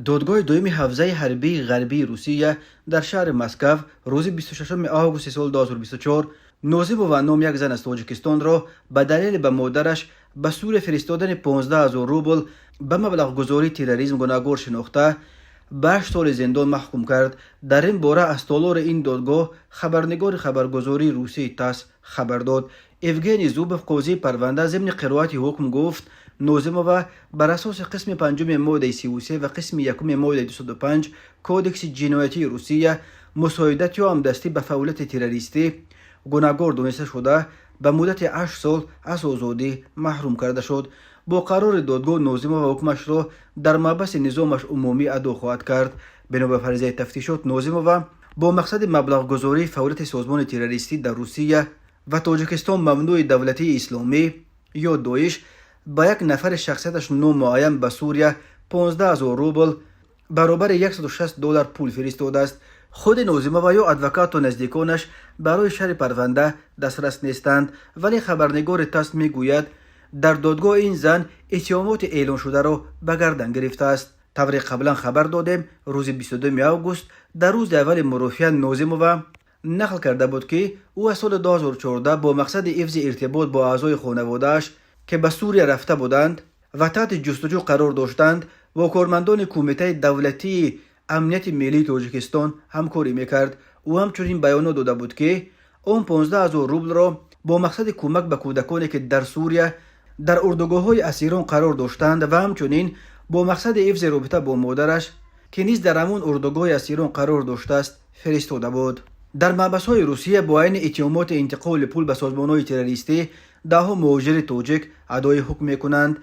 Додгоҳи дуюми ҳавзаи ҳарбии Ғарбии Русия дар шаҳри Москав рӯзи 26 августи соли 2024 Нозимова ном як зан аз Тоҷикистонро ба далели ба модараш ба Сурия фиристодани 15 ҳазор рубл ба маблағгузории терроризм гунаҳгор шинохта, ба 8 соли зиндон маҳкум кард. Дар ин бора аз толори ин додгоҳ хабарнигори хабаргузории русии ТАСС хабар дод. Евгений Зубов, қозии парванда, зимни қироати ҳукм гуфт: Нозимова бар асоси қисми панҷуми моддаи 33 ва қисми якуми моддаи 205 Кодекси ҷиноятии Русия, мусоидат ё ҳамдастӣ ба фаъолияти террористӣ, гунаҳгор дониста шуда, ба муддати 8 сол аз озодӣ маҳрум карда шуд. Бо қарори додгоҳ Нозимова ҳукмашро дар маҳбаси низомаш умумӣ адо хоҳад кард. Бино ба фаризаи тафтишот, Нозимова бо мақсади маблағгузории фаъолияти созмони террористӣ дар Русия ва Тоҷикистон, мамнӯи Давлатии Исломӣ ё ДОИШ, ба як нафари шахсияташ номуайян ба Сурия 15 ҳазор рубл, баробари 160 доллар, пул фиристодааст. Худи Нозимова ё адвокату наздиконаш барои шарҳи парванда дастрас нестанд, вале хабарнигори ТАСС мегӯяд, дар додгоҳ ин зан иттиҳомоти эълоншударо ба гардан гирифтааст. Тавре қаблан хабар додем, рӯзи 22 август дар рӯзи аввали мурофиа Нозимова нақл карда буд, ки ӯ аз соли 2014 бо мақсади ҳифзи иртибот бо аъзои хонаводааш, ки ба Сурия рафта буданд ва таҳти ҷустуҷӯ қарор доштанд, бо кормандони Кумитаи давлатии амнияти миллии Тоҷикистон ҳамкорӣ мекард. Ӯ ҳамчунин баёнот дода буд, ки он 15 ҳазор рублро бо мақсади кӯмак ба кӯдаконе, ки дар Сурия дар урдугоҳҳои асирон қарор доштанд, ва ҳамчунин бо мақсади ҳифзи робита бо модараш, ки низ дар ҳамон урдугоҳи асирон қарор доштааст, фиристода буд. Дар маҳбасҳои Русия бо айни иттиҳомоти интиқоли пул ба созмонҳои террористӣ даҳҳо муҳоҷири тоҷик адои ҳукм мекунанд,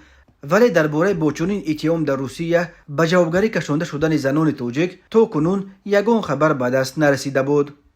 вале дар бораи бо чунин иттиҳом дар Русия ба ҷавобгарӣ кашонда шудани занони тоҷик то кунун ягон хабар ба даст нарасида буд.